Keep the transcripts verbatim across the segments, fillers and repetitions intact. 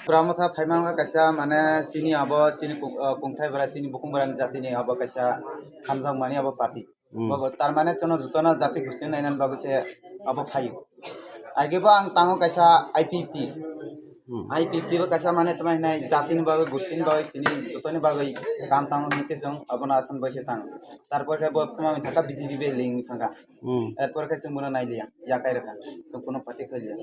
Tipra Motha phaima wngkha kaisa, mane, chini abo, chini kung-, ah, kungthai bwrwi, chini bukung bwrwini jatini abo kaisa hamjakmani abo party. Hmm. Bo, bo, tar mane, chwngno jotono jati gustini nainani bagwi se abo phaio. Aigebo ang tango kaisa I P F T. Hmm. I P F T bo kaisa, mane, tamo hinai jatini bagwi, gustini bagwi, chini jotoni bagwi kam tango hinwi se chwng abono athon bai se tang. Tarpor khe bo tamo thangkha B J P bai link thangkha. Hmm. Erpore khe chwng bono nailiya, yakai rwkha, chwng kuno pati khailiya.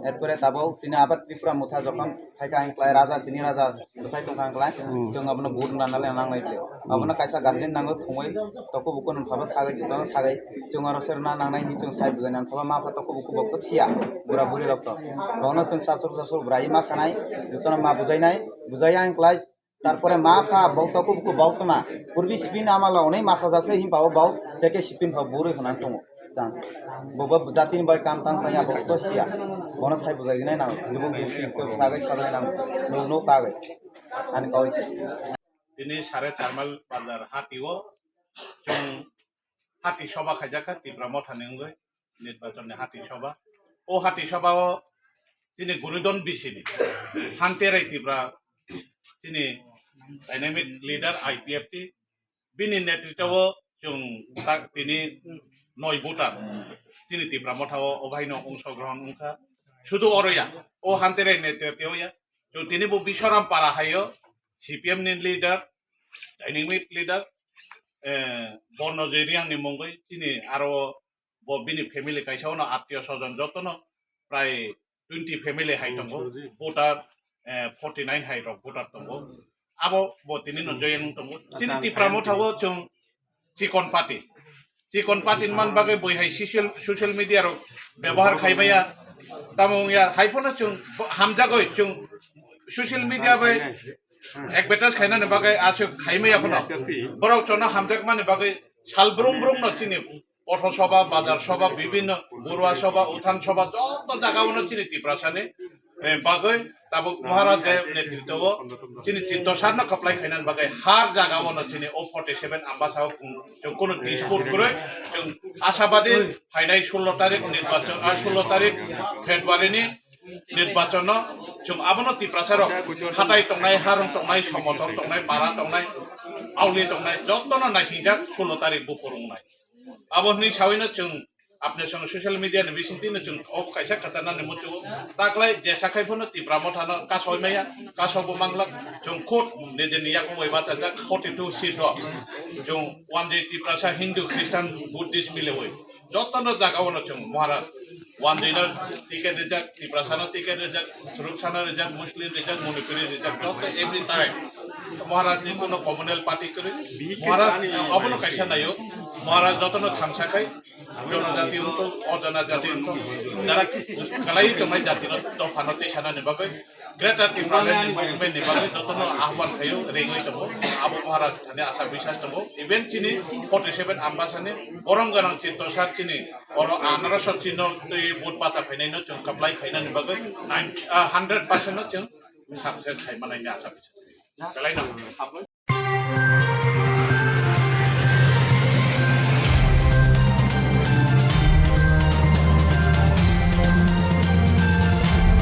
Erpore tabuk chini abar Tipra Motha jokhon phaikha ang klai raja, chini raja bwsai tongkha ang klai, hmm, chwng abono vote rwna le nangnai le. Hmm. Abono kaisa guardian nango thumui, toko buku nung phaba sagai, chwng tongno sagai, chwng aro serna nangnai hinwi chwng sai bwgwi nang phaba ma pha toko buku bokto siya, bura buri rok to. Bono chwng sasur sasur bwrai ma sanai, jotono ma bujainai, bujai ang klai, Tarpore ma pha bau toko buku bau tma. Purbi sipin amalo onei masa jakse him pao bau jeke sipin pha burui hwnang tongo. Chance. Bobo jatini bai kam tang tang ya bokto siya. Bono sai bujai gnai nang. Jibuk jibuk ki ko sagai sagai nang. No no tagai. Ani kawai se. Tini sare charmal bazar hatio chwng hati soba khaijakha Tipra Mothani wngwi. Nirbachonni hati soba. O hati soba o chini Guridon bisini Hanterai Tipra chini dynamic leader I P F T bini netritwo o chwng ta-, tini noi voter chini Tipra Motha o obaino ongso grohon wngkha. Sudu oro ya, o Hanterai netritwo ya, chwng tini bo Biswaram para haio C P M ni leader, dynamic leader, eh, Borno Jeriang ni mungwi chini aro bo bini family kaisa ono attiyo sojon jotono prai twenty family hai tongo, voter, eh, forty nine hai rok voter tongo. Abo bo tini no join tongo. Chini Tipra Motha o chwng chikon party. Chikon party man bagwi boi hai social, social media rok bebohar khai maya. Tamo wngya hai phano chwng hamjagoi chwng social media bai advertise khainani bagwi aswk khai maya phano. Borok chwngno hamjakmani bagwi sal brum brum no chini Potho soba, bazar soba, bibhinno Borua soba, Uthan soba, joto jaga ono chini Tiprasani, eh, bagwi tabuk Maharaj je netritwo o chini Chitto Sarno kaplai khainani bagwi har jaga ono chini o forty seven Ambasa o kung-, chwng kunu dispute kwrwi, chwng ashabadi phainai sullo tarik nirbachon, ah, sullo tarik February ni nirbachon no chwng abono Tiprasa rok hatai tongnai, harung tongnai, somotor tongnai, para tongnai, auli tongnai, jotono naisingjak sullo tarik buphur wngnai. Abo hwnwi sawino chwng apne chwng social media ni bisingtwi no chwng o kaisa khacharnani muchungo. Taklai jesa khai phano Tipra Mothano kasoi maya, kasokbo manglak. Chwng khud nijeni yakung bai bachajak forty two seat rok. Chwng one day Tiprasa Hindu, Christian, Buddhist milewi jotono jaga ono chwng Maharaj. One day no ticket rijak, Tiprasano ticket rijak, Suruksano rijak, Muslim rijak, Manipuri rijak, joto every time Maharaj ni kono communal party kwrwi. Maharaj abono kaisa naio. Maharaj jotono thansa khai, jonojati wngtong, o jonojati wngtong, jara kalai tongnai jatino dophano tei sanani bagwi Greater Tipraland ni movement ni bagwi jotono ahwan khaio, ringwi tongo. Abo Maharaj thani asa biswas tongo. Even chini forty seven Ambasani borom gwnang Chitto Sar chini oro anarosho chino twi vote bacha phainaino chwng kaplai khainani bagwi nine, ah, hundred percent no chwng success khai manai asa biswas. Belai no.